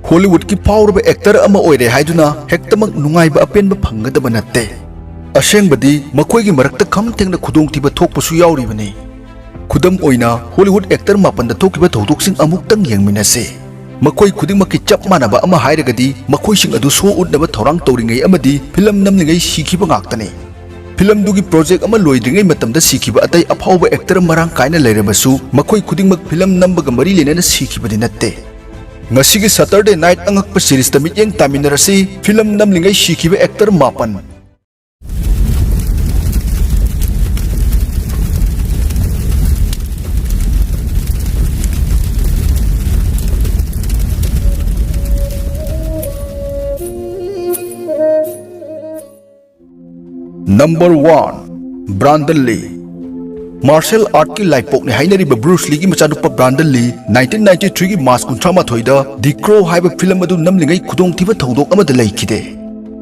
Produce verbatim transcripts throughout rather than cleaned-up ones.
ꯍꯣꯂꯤꯋꯨꯗꯀꯤ ꯐꯥꯎꯔꯕ ꯑꯦꯛꯇꯔ ꯑꯃ ꯑꯣꯏꯔꯦ ꯍꯥꯏꯗꯨꯅ ꯍꯦꯛꯇꯃꯛ ꯅꯨꯡꯉꯥꯏꯕ ꯑꯄꯦꯟꯕ ꯐꯪꯒꯗꯕ ꯅꯠꯇꯦ꯫ ꯑꯁꯦꯡꯕꯗꯤ ꯃꯈꯣꯏꯒꯤ ꯃꯔꯛꯇ ꯈꯝ ꯊꯦꯡꯅ ꯈꯨꯗꯣꯡꯊꯤꯕ ꯊꯣꯛꯄꯁꯨ ꯌꯥꯎꯔꯤꯕꯅꯤ꯫ ꯈꯨꯗꯝ ꯑꯣꯏꯅ, ꯍꯣꯂꯤꯋꯨꯗ ꯑꯦꯛꯇꯔ ꯃꯥꯄꯟꯗ ꯊꯣꯛꯈꯤꯕ ꯊꯧꯗꯣꯛꯁꯤꯡ ꯑꯃꯨꯛꯇꯪ ꯌꯦꯡꯃꯤꯟꯅꯁꯤ꯫ ꯃꯈꯣꯏ ꯈꯨꯗꯤꯡꯃꯛꯀꯤ ꯆꯞ ꯃꯥꯟꯅꯕ ꯑꯃ ꯍꯥꯏꯔꯒꯗꯤ, ꯃꯈꯣꯏꯁꯤꯡ ꯑꯗꯨ ꯁꯣ ꯎꯠꯅꯕ ꯊꯧꯔꯥꯡ ꯇꯧꯔꯤꯉꯩ ꯑꯃꯗꯤ ꯐꯤꯂꯝ ꯅꯝꯂꯤꯉꯩ ꯁꯤꯈꯤꯕ ꯉꯥꯛꯇꯅꯤ꯫ ꯐꯤꯂꯝꯗꯨꯒꯤ ꯄ꯭ꯔꯣꯖꯦꯛ ꯑꯃ ꯂꯣꯏꯗ꯭ꯔꯤꯉꯩ ꯃꯇꯝꯗ ꯁꯤꯈꯤꯕ ꯑꯇꯩ ꯑꯐꯥꯎꯕ ꯑꯦꯛꯇꯔ ꯃꯔꯥꯡ ꯀꯥꯏꯅ ꯂꯩꯔꯕꯁꯨ, ꯃꯈꯣꯏ ꯈꯨꯗꯤꯡꯃꯛ ꯐꯤꯂꯝ ꯅꯝꯕꯒ ꯃꯔꯤ ꯂꯩꯅꯅ ꯁꯤꯈꯤꯕꯗꯤ ꯅꯠꯇꯦ꯫ ꯉꯁꯤꯒꯤ Saturday Night ꯑꯉꯛꯄ ꯁꯤꯔꯤꯖꯇ ꯃꯤꯠꯌꯦꯡ ꯇꯥꯃꯤꯟꯅꯔꯁꯤ, ꯐꯤꯂꯝ ꯅꯝꯂꯤꯉꯩ ꯁꯤꯈꯤꯕ ꯑꯦꯛꯇꯔ ꯃꯥꯄꯟ꯫ Number one, Brandon Lee꯫ Martial artꯀꯤ ꯂꯥꯏꯄꯣꯛꯅꯤ ꯍꯥꯏꯅꯔꯤꯕ ꯕ꯭ꯔꯨꯁ ꯂꯤꯒꯤ ꯃꯆꯥꯅꯨꯄꯥ ꯕ꯭ꯔꯥꯟꯗꯟ ꯂꯤ nineteen ninety threeꯒꯤ March ꯀꯨꯟꯊ꯭ꯔꯥ ꯃꯥꯊꯣꯏꯗ The Crow ꯍꯥꯏꯕ ꯐꯤꯂꯝ ꯑꯗꯨ ꯅꯝꯂꯤꯉꯩ ꯈꯨꯗꯣꯡꯊꯤꯕ ꯊꯧꯗꯣꯛ ꯑꯃꯗ ꯂꯩꯈꯤꯗꯦ꯫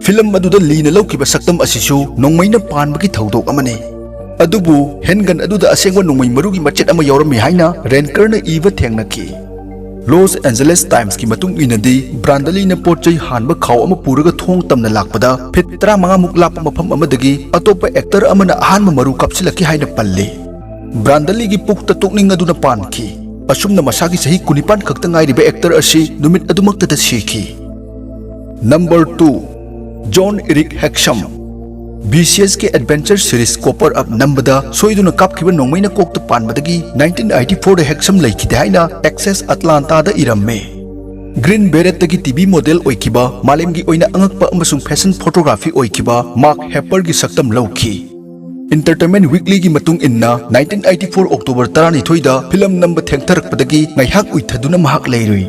ꯐꯤꯂꯝ ꯑꯗꯨꯗ ꯂꯤꯅ ꯂꯧꯈꯤꯕ ꯁꯛꯇꯝ ꯑꯁꯤꯁꯨ ꯅꯣꯡꯃꯩꯅ ꯄꯥꯟꯕꯒꯤ ꯊꯧꯗꯣꯛ ꯑꯃꯅꯤ꯫ ꯑꯗꯨꯕꯨ handgun ꯑꯗꯨꯗ ꯑꯁꯦꯡꯕ ꯅꯣꯡꯃꯩ ꯃꯔꯨꯒꯤ ꯃꯆꯦꯠ ꯑꯃ ꯌꯥꯎꯔꯝꯃꯤ ꯍꯥꯏꯅ ꯔꯦꯟꯀꯔꯅ ꯏꯕ ꯊꯦꯡꯅꯈꯤ꯫ ꯂꯣꯁ ꯑꯦꯟꯖꯦꯂꯦꯁ ꯇꯥꯏꯝꯁꯀꯤ ꯃꯇꯨꯡ ꯏꯟꯅꯗꯤ, ꯕ꯭ꯔꯥꯟꯗꯂꯤꯅ ꯄꯣꯠ ꯆꯩ ꯍꯥꯟꯕ ꯈꯥꯎ ꯑꯃ ꯄꯨꯔꯒ ꯊꯣꯡ ꯇꯝꯅ ꯂꯥꯛꯄꯗ ꯐꯤꯠ ꯇꯔꯥꯃꯉꯥ ꯃꯨꯛ ꯂꯥꯞꯄ ꯃꯐꯝ ꯑꯃꯗꯒꯤ ꯑꯇꯣꯞꯄ ꯑꯦꯛꯇꯔ ꯑꯃꯅ ꯑꯍꯥꯟꯕ ꯃꯔꯨ ꯀꯥꯞꯁꯤꯜꯂꯛꯈꯤ ꯍꯥꯏꯅ ꯄꯜꯂꯤ꯫ ꯕ꯭ꯔꯥꯟꯗꯂꯤꯒꯤ ꯄꯨꯛꯇ ꯇꯣꯛꯅꯤꯡ ꯑꯗꯨꯅ ꯄꯥꯟꯈꯤ꯫ ꯑꯁꯨꯝꯅ ꯃꯁꯥꯒꯤ ꯆꯍꯤ ꯀꯨꯟꯅꯤꯄꯥꯟ ꯈꯛꯇ ꯉꯥꯏꯔꯤꯕ ꯑꯦꯛꯇꯔ ꯑꯁꯤ ꯅꯨꯃꯤꯠ ꯑꯗꯨꯃꯛꯇꯗ ꯁꯤꯈꯤ꯫ Number two, John Eric Hexum꯫ BCSꯀꯤ adventure series Copper Up ꯅꯝꯕꯗ ꯁꯣꯏꯗꯨꯅ ꯀꯥꯞꯈꯤꯕ ꯅꯣꯡꯃꯩꯅ ꯀꯣꯛꯇ ꯄꯥꯟꯕꯗꯒꯤ nineteen eighty fourꯗ Hexum ꯂꯩꯈꯤꯗꯦ ꯍꯥꯏꯅ Access Atlantaꯗ ꯏꯔꯝꯃꯤ꯫ Green Beretꯇꯒꯤ TV model ꯑꯣꯏꯈꯤꯕ, ꯃꯥꯂꯦꯝꯒꯤ ꯑꯣꯏꯅ ꯑꯉꯛꯄ ꯑꯃꯁꯨꯡ fashion photography ꯑꯣꯏꯈꯤꯕ Mark Harperꯒꯤ ꯁꯛꯇꯝ ꯂꯧꯈꯤ꯫ Entertainment Weeklyꯒꯤ ꯃꯇꯨꯡ ꯏꯟꯅ, nineteen eighty four October ꯇꯔꯥꯅꯤꯊꯣꯏꯗ ꯐꯤꯂꯝ ꯅꯝꯕ ꯊꯦꯡꯊꯔꯛꯄꯗꯒꯤ ꯉꯥꯏꯍꯥꯛ ꯎꯏꯊꯗꯨꯅ ꯃꯍꯥꯛ ꯂꯩꯔꯨꯏ꯫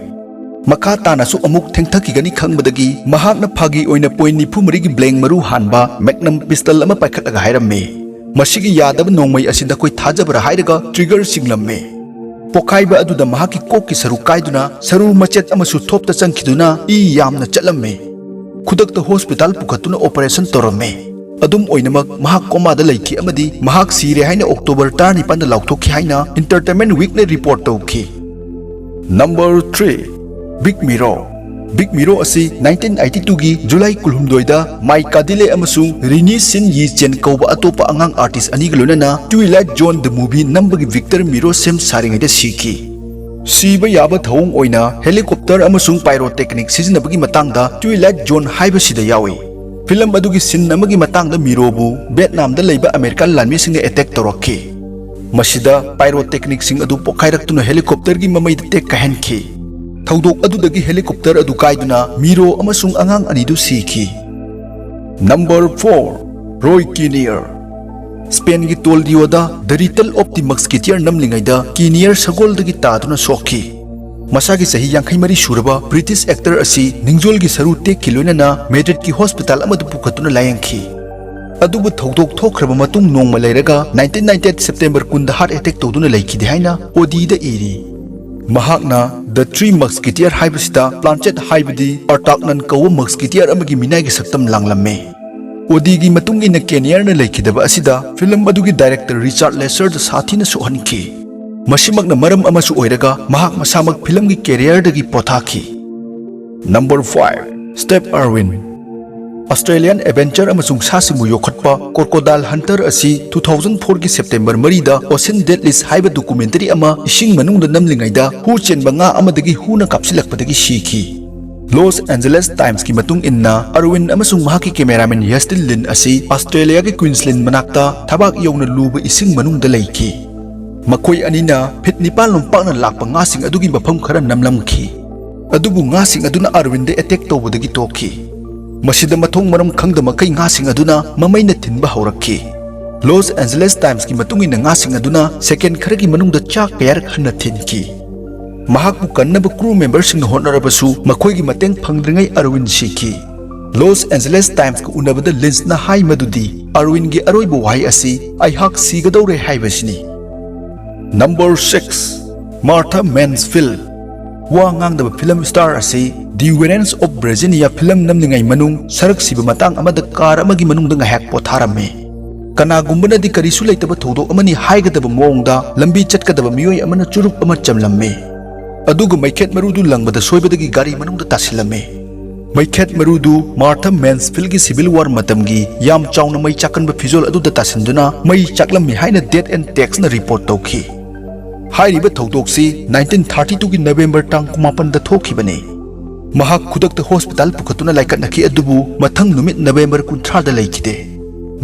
ꯃꯈꯥ ꯇꯥꯅꯁꯨ ꯑꯃꯨꯛ ꯊꯦꯡꯊꯈꯤꯒꯅꯤ ꯈꯪꯕꯗꯒꯤ ꯃꯍꯥꯛꯅ ꯐꯥꯒꯤ ꯑꯣꯏꯅ point ꯅꯤꯐꯨ ꯃꯔꯤꯒꯤ blank ꯃꯔꯨ ꯍꯥꯟꯕ Magnum pistol ꯑꯃ ꯄꯥꯏꯈꯠꯂꯒ ꯍꯥꯏꯔꯝꯃꯤ, "ꯃꯁꯤꯒꯤ ꯌꯥꯗꯕ ꯅꯣꯡꯃꯩ ꯑꯁꯤ ꯅꯈꯣꯏ ꯊꯥꯖꯕ꯭ꯔꯥ?" ꯍꯥꯏꯔꯒ trigger ꯆꯤꯡꯂꯝꯃꯤ꯫ ꯄꯣꯈꯥꯏꯕ ꯑꯗꯨꯗ ꯃꯍꯥꯛꯀꯤ ꯀꯣꯛꯀꯤ ꯁꯔꯨ ꯀꯥꯏꯗꯨꯅ ꯁꯔꯨ ꯃꯆꯦꯠ ꯑꯃꯁꯨ ꯊꯣꯞꯇ ꯆꯪꯈꯤꯗꯨꯅ ꯏ ꯌꯥꯝꯅ ꯆꯠꯂꯝꯃꯤ꯫ ꯈꯨꯗꯛꯇ hospital ꯄꯨꯈꯠꯇꯨꯅ operation ꯇꯧꯔꯝꯃꯤ꯫ ꯑꯗꯨꯝ ꯑꯣꯏꯅꯃꯛ, ꯃꯍꯥꯛ ꯀꯣꯃꯥꯗ ꯂꯩꯈꯤ ꯑꯃꯗꯤ ꯃꯍꯥꯛ ꯁꯤꯔꯦ ꯍꯥꯏꯅ October ꯇꯔꯥꯅꯤꯄꯥꯟꯗ ꯂꯥꯎꯊꯣꯛꯈꯤ ꯍꯥꯏꯅ Entertainment Weekꯅ report ꯇꯧꯈꯤ꯫ Number three, Big Miro꯫ Big Miro ꯑꯁꯤ nineteen eighty two ꯒꯤ July ꯀꯨꯟꯍꯨꯝꯗꯣꯏꯗ ꯃꯥꯏ ꯀꯥꯗꯤꯂꯦ ꯑꯃꯁꯨꯡ ꯔꯤꯅꯤ ꯁꯤꯟ ꯌꯤ ꯆꯦꯟ ꯀꯧꯕ ꯑꯇꯣꯞꯄ ꯑꯉꯥꯡ artist ꯑꯅꯤꯒ ꯂꯣꯏꯅꯅ Twilight Zone the Movie ꯅꯝꯕꯒꯤ Victor Miro ꯁꯦꯝ ꯁꯥꯔꯤꯉꯩꯗ ꯁꯤꯈꯤ꯫ ꯁꯤꯕ ꯌꯥꯕ ꯊꯧꯑꯣꯡ ꯑꯣꯏꯅ helicopter ꯑꯃꯁꯨꯡ pyrotechnic ꯁꯤꯖꯤꯟꯅꯕꯒꯤ ꯃꯇꯥꯡꯗ Twilight Zone ꯍꯥꯏꯕꯁꯤꯗ ꯌꯥꯎꯏ꯫ Film ꯑꯗꯨꯒꯤ scene ꯑꯃꯒꯤ ꯃꯇꯥꯡꯗ ꯃꯤꯔꯣꯕꯨ ꯚꯤꯌꯦꯠꯅꯥꯝꯗ ꯂꯩꯕ ꯑꯃꯦꯔꯤꯀꯥꯟ ꯂꯥꯟꯃꯤꯁꯤꯡꯅ attack ꯇꯧꯔꯛꯈꯤ꯫ ꯃꯁꯤꯗ pyrotechnicꯁꯤꯡ ꯑꯗꯨ ꯄꯣꯈꯥꯏꯔꯛꯇꯨꯅ helicopterꯒꯤ ꯃꯃꯩꯗ ꯇꯦꯛ ꯀꯥꯏꯍꯟꯈꯤ꯫ ꯊꯧꯗꯣꯛ ꯑꯗꯨꯗꯒꯤ helicopter ꯑꯗꯨ ꯀꯥꯏꯗꯨꯅ ꯃꯤꯔꯣ ꯑꯃꯁꯨꯡ ꯑꯉꯥꯡ ꯑꯅꯤꯗꯨ ꯁꯤꯈꯤ꯫ Number four, Roy Kinnear꯫ Spainꯒꯤ ꯇꯣꯜꯗꯤꯑꯣꯗ The Return of the Musketeer ꯅꯝꯂꯤꯉꯩꯗ ꯀꯤꯅꯤꯌꯔ ꯁꯒꯣꯜꯗꯒꯤ ꯇꯥꯗꯨꯅ ꯁꯣꯛꯈꯤ꯫ ꯃꯁꯥꯒꯤ ꯆꯍꯤ ꯌꯥꯡꯈꯩ ꯃꯔꯤ ꯁꯨꯔꯕ British actor ꯑꯁꯤ ꯅꯤꯡꯖꯣꯜꯒꯤ ꯁꯔꯨ ꯇꯦꯛꯈꯤ ꯂꯣꯏꯅꯅ Madridꯀꯤ hospital ꯑꯃꯗ ꯄꯨꯈꯠꯇꯨꯅ ꯂꯥꯌꯦꯡꯈꯤ꯫ ꯑꯗꯨꯕꯨ ꯊꯧꯗꯣꯛ ꯊꯣꯛꯈ꯭ꯔꯕ ꯃꯇꯨꯡ ꯅꯣꯡꯃ ꯂꯩꯔꯒ nineteen ninety eight September ꯀꯨꯟꯗ heart attack ꯇꯧꯗꯨꯅ ꯂꯩꯈꯤꯗꯦ ꯍꯥꯏꯅ ꯑꯣꯗꯤꯗ ꯏꯔꯤ꯫ ꯃꯍꯥꯛꯅ The Three Musketeer ꯍꯥꯏꯕꯁꯤꯗ Planchet ꯍꯥꯏꯕꯗꯤ Artagnan ꯀꯧꯕ musketeer ꯑꯃꯒꯤ ꯃꯤꯅꯥꯏꯒꯤ ꯁꯛꯇꯝ ꯂꯥꯡꯂꯝꯃꯤ꯫ ꯑꯣꯗꯤꯒꯤ ꯃꯇꯨꯡ ꯏꯟꯅ ꯀꯦꯅꯤꯌꯔꯅ ꯂꯩꯈꯤꯗꯕ ꯑꯁꯤꯗ film ꯑꯗꯨꯒꯤ director Richard Lasserꯗ ꯁꯥꯊꯤꯅ ꯁꯣꯛꯍꯟꯈꯤ꯫ ꯃꯁꯤꯃꯛꯅ ꯃꯔꯝ ꯑꯃꯁꯨ ꯑꯣꯏꯔꯒ ꯃꯍꯥꯛ ꯃꯁꯥꯃꯛ filmꯒꯤ careerꯗꯒꯤ ꯄꯣꯊꯥꯈꯤ꯫ Number five, Steve Irwin꯫ Australian adventure ꯑꯃꯁꯨꯡ ꯁꯥꯁꯤꯡꯕꯨ ꯌꯣꯛꯈꯠꯄ Crocodile Hunter ꯑꯁꯤ two thousand fourꯒꯤ September ꯃꯔꯤꯗ Ocean Deadliest ꯍꯥꯏꯕ documentary ꯑꯃ ꯏꯁꯤꯡ ꯃꯅꯨꯡꯗ ꯅꯝꯂꯤꯉꯩꯗ ꯍꯨ ꯆꯦꯟꯕ ꯉꯥ ꯑꯃꯗꯒꯤ ꯍꯨꯅ ꯀꯥꯞꯁꯤꯜꯂꯛꯄꯗꯒꯤ ꯁꯤꯈꯤ꯫ Los Angeles Timesꯀꯤ ꯃꯇꯨꯡ ꯏꯟꯅ, Irwin ꯑꯃꯁꯨꯡ ꯃꯍꯥꯛꯀꯤ cameraman Justin Lin ꯑꯁꯤ Australiaꯒꯤ Queensland ꯃꯅꯥꯛꯇ ꯊꯕꯥꯛ ꯌꯧꯅ ꯂꯨꯕ ꯏꯁꯤꯡ ꯃꯅꯨꯡꯗ ꯂꯩꯈꯤ꯫ ꯃꯈꯣꯏ ꯑꯅꯤꯅ feet ꯅꯤꯄꯥꯟ ꯂꯣꯝ ꯄꯥꯛꯅ ꯂꯥꯛꯄ ꯉꯥꯁꯤꯡ ꯑꯗꯨꯒꯤ ꯃꯐꯝ ꯈꯔ ꯅꯝꯂꯝꯈꯤ꯫ ꯑꯗꯨꯕꯨ ꯉꯥꯁꯤꯡ ꯑꯗꯨꯅ Irwinꯗ attack ꯇꯧꯕꯗꯒꯤ ꯇꯣꯛꯈꯤ꯫ ꯃꯁꯤꯗ ꯃꯊꯣꯡ ꯃꯔꯝ ꯈꯪꯗ ꯃꯈꯩ ꯉꯥꯁꯤꯡ ꯑꯗꯨꯅ ꯃꯃꯩꯅ ꯊꯤꯟꯕ ꯍꯧꯔꯛꯈꯤ꯫ Los Angeles Timesꯀꯤ ꯃꯇꯨꯡ ꯏꯟꯅ ꯉꯥꯁꯤꯡ ꯑꯗꯨꯅ second ꯈꯔꯒꯤ ꯃꯅꯨꯡꯗ ꯆꯥꯛ ꯀꯌꯥꯔꯛ ꯍꯟꯅ ꯊꯤꯟꯈꯤ꯫ ꯃꯍꯥꯛꯄꯨ ꯀꯟꯅꯕ crew memberꯁꯤꯡꯅ ꯍꯣꯠꯅꯔꯕꯁꯨ ꯃꯈꯣꯏꯒꯤ ꯃꯇꯦꯡ ꯐꯪꯗ꯭ꯔꯤꯉꯩ Irwin ꯁꯤꯈꯤ꯫ Los Angeles Timesꯀ ꯎꯅꯕꯗ Linsꯅ ꯍꯥꯏ ꯃꯗꯨꯗꯤ Irwinꯒꯤ ꯑꯔꯣꯏꯕ ꯋꯥꯍꯩ ꯑꯁꯤ "ꯑꯩꯍꯥꯛ ꯁꯤꯒꯗꯧꯔꯦ" ꯍꯥꯏꯕꯁꯤꯅꯤ꯫ Number six, Martha Mansfield꯫ ꯋꯥ ꯉꯥꯡꯗꯕ film star ꯑꯁꯤ The Warrens of Virginia film ꯅꯝꯂꯤꯉꯩ ꯃꯅꯨꯡ ꯁꯔꯛ ꯁꯤꯕ ꯃꯇꯥꯡ ꯑꯃꯗ car ꯑꯃꯒꯤ ꯃꯅꯨꯡꯗ ꯉꯥꯏꯍꯥꯛ ꯄꯣꯊꯥꯔꯝꯃꯤ꯫ ꯀꯅꯥꯒꯨꯝꯕꯅꯗꯤ ꯀꯔꯤꯁꯨ ꯂꯩꯇꯕ ꯊꯧꯗꯣꯛ ꯑꯃꯅꯤ ꯍꯥꯏꯒꯗꯕ ꯃꯑꯣꯡꯗ ꯂꯝꯕꯤ ꯆꯠꯀꯗꯕ ꯃꯤꯑꯣꯏ ꯑꯃꯅ ꯆꯨꯔꯨꯞ ꯑꯃ ꯆꯝꯂꯝꯃꯤ꯫ ꯑꯗꯨꯒ ꯃꯩꯈꯦꯠ ꯃꯔꯨꯗꯨ ꯂꯪꯕꯗ ꯁꯣꯏꯕꯗꯒꯤ ꯒꯥꯔꯤ ꯃꯅꯨꯡꯗ ꯇꯥꯁꯤꯜꯂꯝꯃꯤ꯫ ꯃꯩꯈꯦꯠ ꯃꯔꯨꯗꯨ ꯃꯥꯔꯊ ꯃꯦꯟꯁꯐꯤꯜꯒꯤ ꯁꯤꯚꯤꯜ ꯋꯥꯔ ꯃꯇꯝꯒꯤ ꯌꯥꯝ ꯆꯥꯎꯅ ꯃꯩ ꯆꯥꯛꯀꯟꯕ ꯐꯤꯖꯣꯜ ꯑꯗꯨꯗ ꯇꯥꯁꯤꯟꯗꯨꯅ ꯃꯩ ꯆꯥꯛꯂꯝꯃꯤ ꯍꯥꯏꯅ Death and Taxꯅ ꯔꯤꯄꯣꯔꯠ ꯇꯧꯈꯤ꯫ ꯍꯥꯏꯔꯤꯕ ꯊꯧꯗꯣꯛꯁꯤ nineteen thirty twoꯒꯤ ꯅꯕꯦꯝꯕꯔ ꯇꯥꯡ ꯀꯨꯟꯃꯥꯄꯟꯗ ꯊꯣꯛꯈꯤꯕꯅꯤ꯫ ꯃꯍꯥꯛ ꯈꯨꯗꯛꯇ ꯍꯣꯁꯄꯤꯇꯥꯜ ꯄꯨꯈꯠꯇꯨꯅ ꯂꯥꯏꯀꯠꯅꯈꯤ, ꯑꯗꯨꯕꯨ ꯃꯊꯪ ꯅꯨꯃꯤꯠ ꯅꯕꯦꯝꯕꯔ ꯀꯨꯟꯊ꯭ꯔꯥꯗ ꯂꯩꯈꯤꯗꯦ꯫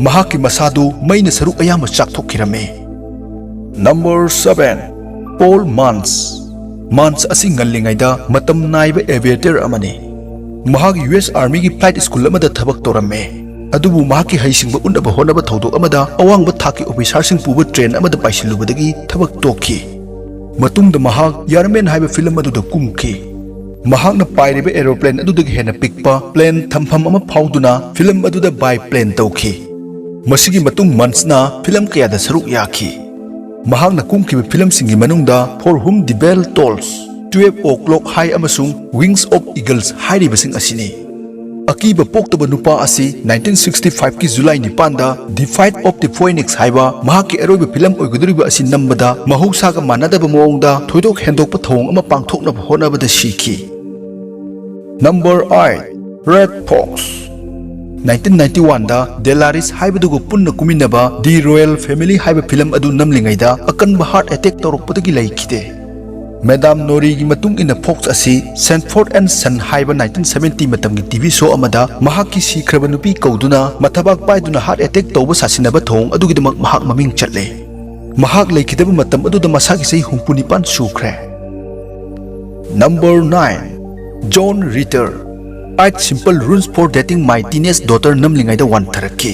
ꯃꯍꯥꯛꯀꯤ ꯃꯁꯥꯗꯨ ꯃꯩꯅ ꯁꯔꯨꯛ ꯑꯌꯥꯝꯕ ꯆꯥꯛꯊꯣꯛꯈꯤꯔꯝꯃꯤ꯫ Number seven, Paul Mans. ꯃꯥꯟꯁ ꯑꯁꯤ ꯉꯜꯂꯤꯉꯩꯗ ꯃꯇꯝ ꯅꯥꯏꯕ aviator ꯑꯃꯅꯤ꯫ ꯃꯍꯥꯛ ꯌꯨ ꯑꯦꯁ ꯑꯥꯔꯃꯤꯒꯤ ꯐ꯭ꯂꯥꯏꯠ ꯁ꯭ꯀꯨꯜ ꯑꯃꯗ ꯊꯕꯛ ꯇꯧꯔꯝꯃꯤ, ꯑꯗꯨꯕꯨ ꯃꯍꯥꯛꯀꯤ ꯍꯩꯁꯤꯡꯕ ꯎꯠꯅꯕ ꯍꯣꯠꯅꯕ ꯊꯧꯗꯣꯛ ꯑꯃꯗ ꯑꯋꯥꯡꯕ ꯊꯥꯛꯀꯤ ꯑꯣꯐꯤꯁꯥꯔꯁꯤꯡ ꯄꯨꯕ ꯇ꯭ꯔꯦꯟ ꯑꯃꯗ ꯄꯥꯏꯁꯤꯜꯂꯨꯕꯗꯒꯤ ꯊꯕꯛ ꯇꯣꯛꯈꯤ꯫ ꯃꯇꯨꯡꯗ ꯃꯍꯥꯛ ꯌꯥꯔꯃꯦꯟ ꯍꯥꯏꯕ ꯐꯤꯂꯝ ꯑꯗꯨꯗ ꯀꯨꯝꯈꯤ꯫ ꯃꯍꯥꯛꯅ ꯄꯥꯏꯔꯤꯕ ꯑꯦꯔꯣꯄ꯭ꯂꯦꯟ ꯑꯗꯨꯗꯒꯤ ꯍꯦꯟꯅ ꯄꯤꯛꯄ ꯄ꯭ꯂꯦꯟ ꯊꯝꯐꯝ ꯑꯃ ꯐꯥꯎꯗꯨꯅ ꯐꯤꯂꯝ ꯑꯗꯨꯗ ꯕꯥꯏ ꯄ꯭ꯂꯦꯟ ꯇꯧꯈꯤ꯫ ꯃꯁꯤꯒꯤ ꯃꯇꯨꯡ ꯃꯟꯁꯅ ꯐꯤꯂꯝ ꯀꯌꯥꯗ ꯁꯔꯨꯛ ꯌꯥꯈꯤ꯫ ꯃꯍꯥꯛꯅ ꯀꯨꯝꯈꯤꯕ ꯐꯤꯂꯝꯁꯤꯡꯒꯤ ꯃꯅꯨꯡꯗ For Whom the Bell Tolls, Twelve O'Clock High ꯑꯃꯁꯨꯡ Wings of Eagles ꯍꯥꯏꯔꯤꯕꯁꯤꯡ ꯑꯁꯤꯅꯤ꯫ ꯑꯀꯤꯕ ꯄꯣꯛꯇꯕ ꯅꯨꯄꯥ ꯑꯁꯤ nineteen sixty five ꯀꯤ ꯖꯨꯂꯥꯏ ꯅꯤꯄꯥꯟꯗ The Flight of the Phoenix ꯍꯥꯏꯕ ꯃꯍꯥꯛꯀꯤ ꯑꯔꯣꯏꯕ ꯐꯤꯂꯝ ꯑꯣꯏꯒꯗꯧꯔꯤꯕ ꯑꯁꯤ ꯅꯝꯕꯗ ꯃꯍꯧꯁꯥꯒ ꯃꯥꯟꯅꯗꯕ ꯃꯑꯣꯡꯗ ꯊꯣꯏꯗꯣꯛ ꯍꯦꯟꯗꯣꯛꯄ ꯊꯧꯑꯣꯡ ꯑꯃ ꯄꯥꯡꯊꯣꯛꯅꯕ ꯍꯣꯠꯅꯕꯗ ꯁꯤꯈꯤ꯫ Number eight, Red Fox. Nineteen ninety one ꯗ ꯗꯦꯂꯥꯔꯤꯁ ꯍꯥꯏꯕꯗꯨꯒ ꯄꯨꯟꯅ ꯀꯨꯝꯃꯤꯟꯅꯕ The Royal Family ꯍꯥꯏꯕ ꯐꯤꯂꯝ ꯑꯗꯨ ꯅꯝꯂꯤꯉꯩꯗ ꯑꯀꯟꯕ ꯍꯥꯔꯠ ꯑꯦꯇꯦꯛ ꯇꯧꯔꯛꯄꯗꯒꯤ ꯂꯩꯈꯤꯗꯦ꯫ ꯃꯦꯗꯥꯝ ꯅꯣꯔꯤꯒꯤ ꯃꯇꯨꯡ ꯏꯟꯅ ꯐꯣꯛꯁ ꯑꯁꯤ Sanford and Son ꯍꯥꯏꯕ nineteen seventy ꯃꯇꯝꯒꯤ ꯇꯤ ꯚꯤ ꯁꯣ ꯑꯃꯗ ꯃꯍꯥꯛꯀꯤ ꯁꯤꯈ꯭ꯔꯕ ꯅꯨꯄꯤ ꯀꯧꯗꯨꯅ ꯃꯊꯕꯥꯛ ꯄꯥꯏꯗꯨꯅ ꯍꯥꯔꯠ ꯑꯦꯇꯦꯛ ꯇꯧꯕ ꯁꯥꯁꯤꯟꯅꯕ ꯊꯧꯑꯣꯡ ꯑꯗꯨꯒꯤꯗꯃꯛ ꯃꯍꯥꯛ ꯃꯃꯤꯡ ꯆꯠꯂꯦ꯫ ꯃꯍꯥꯛ ꯂꯩꯈꯤꯗꯕ ꯃꯇꯝ ꯑꯗꯨꯗ ꯃꯁꯥꯒꯤ ꯆꯍꯤ ꯍꯨꯝꯐꯨ ꯅꯤꯄꯥꯟ ꯁꯨꯈ꯭ꯔꯦ꯫ Number nine, John Ritter. Eight Simple Rules for Dating My Teenage Daughter ꯅꯝꯂꯤꯉꯩꯗ ꯋꯥꯟꯊꯔꯛꯈꯤ꯫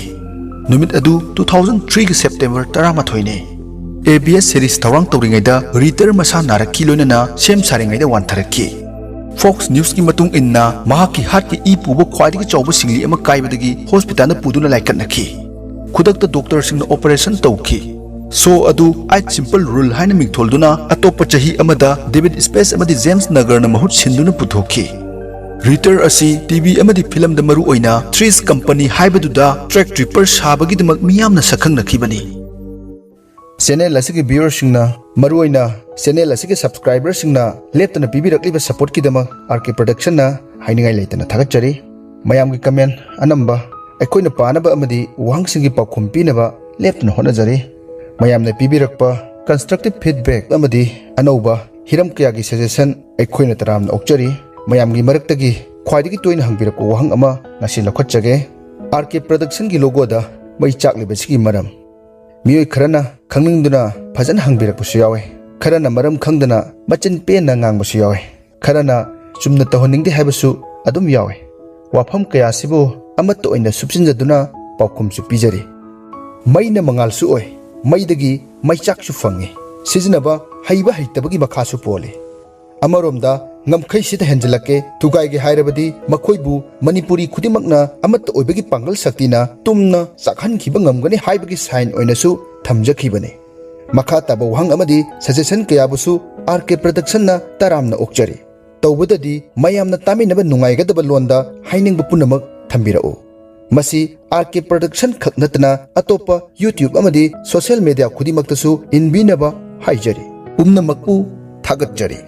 ꯅꯨꯃꯤꯠ ꯑꯗꯨ two thousand three ꯒꯤ ꯁꯦꯞꯇꯦꯝꯕꯔ ꯇꯔꯥꯃꯥꯊꯣꯏꯅꯤ꯫ ꯑꯦ ꯕꯤ ꯑꯦꯁ ꯁꯤꯔꯤꯁ ꯊꯧꯔꯥꯡ ꯇꯧꯔꯤꯉꯩꯗ ꯔꯤꯇꯔ ꯃꯁꯥ ꯅꯥꯔꯛꯈꯤ, ꯂꯣꯏꯅꯅ ꯁꯦꯝ ꯁꯥꯔꯤꯉꯩꯗ ꯋꯥꯟꯊꯔꯛꯈꯤ꯫ ꯐꯣꯛꯁ ꯅ꯭ꯌꯨꯁꯀꯤ ꯃꯇꯨꯡ ꯏꯟꯅ, ꯃꯍꯥꯛꯀꯤ ꯍꯥꯔꯠꯀꯤ ꯏ ꯄꯨꯕ ꯈ꯭ꯋꯥꯏꯗꯒꯤ ꯆꯥꯎꯕ ꯁꯤꯡꯂꯤ ꯑꯃ ꯀꯥꯏꯕꯗꯒꯤ ꯍꯣꯁꯄꯤꯇꯥꯜꯗ ꯄꯨꯗꯨꯅ ꯂꯥꯏꯀꯠꯅꯈꯤ꯫ ꯈꯨꯗꯛꯇ ꯗꯣꯛꯇꯔꯁꯤꯡꯅ ꯑꯣꯄꯔꯦꯁꯟ ꯇꯧꯈꯤ꯫ ꯁꯣ ꯑꯗꯨ Eight Simple Rule ꯍꯥꯏꯅ ꯃꯤꯡꯊꯣꯜꯗꯨꯅ ꯑꯇꯣꯞꯄ ꯆꯍꯤ ꯑꯃꯗ ꯗꯦꯕꯤꯗ ꯁ꯭ꯄꯦꯁ ꯑꯃꯗꯤ ꯖꯦꯝꯁ ꯅꯒꯔꯅ ꯃꯍꯨꯠ ꯁꯤꯟꯗꯨꯅ ꯄꯨꯊꯣꯛꯈꯤ꯫ ꯔꯤꯇꯔ ꯑꯁꯤ ꯇꯤ ꯚꯤ ꯑꯃꯗꯤ ꯐꯤꯂꯝꯗ ꯃꯔꯨ ꯑꯣꯏꯅ Three's Company ꯍꯥꯏꯕꯗꯨꯗ ꯇ꯭ꯔꯦꯛ ꯇ꯭ꯔꯤꯄꯔ ꯁꯥꯕꯒꯤꯗꯃꯛ ꯃꯤꯌꯥꯝꯅ ꯁꯛꯈꯪꯅꯈꯤꯕꯅꯤ꯫ ꯆꯦꯅꯦꯜ ꯑꯁꯤꯒꯤ ꯚ꯭ꯌꯨꯋꯔꯁꯤꯡꯅ ꯃꯔꯨꯑꯣꯏꯅ ꯆꯦꯅꯦꯜ ꯑꯁꯤꯒꯤ ꯁꯕꯁꯀ꯭ꯔꯥꯏꯕꯔꯁꯤꯡꯅ ꯂꯦꯞꯇꯅ ꯄꯤꯕꯤꯔꯛꯂꯤꯕ ꯁꯄꯣꯔꯠꯀꯤꯗꯃꯛ ꯑꯥꯔ ꯀꯦ ꯄ꯭ꯔꯗꯛꯁꯟꯅ ꯍꯥꯏꯅꯤꯡꯉꯥꯏ ꯂꯩꯇꯅ ꯊꯥꯒꯠꯆꯔꯤ꯫ ꯃꯌꯥꯝꯒꯤ ꯀꯃꯦꯟ ꯑꯅꯝꯕ ꯑꯩꯈꯣꯏꯅ ꯄꯥꯅꯕ ꯑꯃꯗꯤ ꯋꯥꯍꯪꯁꯤꯡꯒꯤ ꯄꯥꯎꯈꯨꯝ ꯄꯤꯅꯕ ꯂꯦꯞꯇꯅ ꯍꯣꯠꯅꯖꯔꯤ꯫ ꯃꯌꯥꯝꯅ ꯄꯤꯕꯤꯔꯛꯄ ꯀꯟꯁꯇ꯭ꯔꯛꯇꯤꯚ ꯐꯤꯗꯕꯦꯛ ꯑꯃꯗꯤ ꯑꯅꯧꯕ ꯍꯤꯔꯝ ꯀꯌꯥꯒꯤ ꯁꯖꯦꯁꯟ ꯑꯩꯈꯣꯏꯅ ꯇꯔꯥꯝꯅ ꯑꯣꯛꯆꯔꯤ꯫ ꯃꯌꯥꯝꯒꯤ ꯃꯔꯛꯇꯒꯤ ꯈ꯭ꯋꯥꯏꯗꯒꯤ ꯇꯣꯏꯅ ꯍꯪꯕꯤꯔꯛꯄ ꯋꯥꯍꯪ ꯑꯃ ꯉꯁꯤ ꯂꯧꯈꯠꯆꯒꯦ꯫ ꯑꯥꯔ ꯀꯦ ꯄ꯭ꯔꯗꯛꯁꯟꯒꯤ ꯂꯣꯒꯣꯗ ꯃꯩ ꯆꯥꯛꯂꯤꯕꯁꯤꯒꯤ ꯃꯔꯝ꯫ ꯃꯤꯑꯣꯏ ꯈꯔꯅ ꯈꯪꯅꯤꯡꯗꯨꯅ ꯐꯖꯅ ꯍꯪꯕꯤꯔꯛꯄꯁꯨ ꯌꯥꯎꯏ꯫ ꯈꯔꯅ ꯃꯔꯝ ꯈꯪꯗꯅ ꯃꯆꯤꯟ ꯄꯦꯟꯅ ꯉꯥꯡꯕꯁꯨ ꯌꯥꯎꯏ꯫ ꯈꯔꯅ ꯆꯨꯝꯅ ꯇꯧꯍꯟꯅꯤꯡꯗꯦ ꯍꯥꯏꯕꯁꯨ ꯑꯗꯨꯝ ꯌꯥꯎꯏ꯫ ꯋꯥꯐꯝ ꯀꯌꯥꯁꯤꯕꯨ ꯑꯃꯠꯇ ꯑꯣꯏꯅ ꯁꯨꯞꯆꯤꯟꯖꯗꯨꯅ ꯄꯥꯎꯈꯨꯝꯁꯨ ꯄꯤꯖꯔꯤ꯫ ꯃꯩꯅ ꯃꯉꯥꯜꯁꯨ ꯑꯣꯏ, ꯃꯩꯗꯒꯤ ꯃꯩꯆꯥꯛꯁꯨ ꯐꯪꯏ꯫ ꯁꯤꯖꯤꯟꯅꯕ ꯍꯩꯕ ꯍꯩꯇꯕꯒꯤ ꯃꯈꯥꯁꯨ ꯄꯣꯜꯂꯤ꯫ ꯑꯃꯔꯣꯝꯗ ꯉꯝꯈꯩꯁꯤꯗ ꯍꯦꯟꯖꯤꯜꯂꯛꯀꯦ, ꯊꯨꯒꯥꯏꯒꯦ ꯍꯥꯏꯔꯕꯗꯤ ꯃꯈꯣꯏꯕꯨ ꯃꯅꯤꯄꯨꯔꯤ ꯈꯨꯗꯤꯡꯃꯛꯅ ꯑꯃꯠꯇ ꯑꯣꯏꯕꯒꯤ ꯄꯥꯡꯒꯜ ꯁꯛꯇꯤꯅ ꯇꯨꯝꯅ ꯆꯥꯛꯍꯟꯈꯤꯕ ꯉꯝꯒꯅꯤ ꯍꯥꯏꯕꯒꯤ ꯁꯥꯏꯟ ꯑꯣꯏꯅꯁꯨ ꯊꯝꯖꯈꯤꯕꯅꯤ꯫ ꯃꯈꯥ ꯇꯥꯕ ꯋꯥꯍꯪ ꯑꯃꯗꯤ ꯁꯖꯦꯁꯟ ꯀꯌꯥꯕꯨꯁꯨ ꯑꯥꯔ ꯀꯦ ꯄ꯭ꯔꯗꯛꯁꯟꯅ ꯇꯔꯥꯝꯅ ꯑꯣꯛꯆꯔꯤ꯫ ꯇꯧꯕꯗꯗꯤ ꯃꯌꯥꯝꯅ ꯇꯥꯃꯤꯟꯅꯕ ꯅꯨꯡꯉꯥꯏꯒꯗꯕ ꯂꯣꯟꯗ ꯍꯥꯏꯅꯤꯡꯕ ꯄꯨꯝꯅꯃꯛ ꯊꯝꯕꯤꯔꯛꯎ꯫ ꯃꯁꯤ ꯑꯥꯔ ꯀꯦ ꯄ꯭ꯔꯗꯛꯁꯟ ꯈꯛ ꯅꯠꯇꯅ ꯑꯇꯣꯞꯄ YouTube ꯑꯃꯗꯤ ꯁꯣꯁꯤꯌꯦꯜ ꯃꯦꯗꯤꯌꯥ ꯈꯨꯗꯤꯡꯃꯛꯇꯁꯨ ꯏꯟꯕꯤꯅꯕ ꯍꯥꯏꯖꯔꯤ꯫ ꯄꯨꯝꯅꯃꯛꯄꯨ ꯊꯥꯒꯠꯆꯔꯤ꯫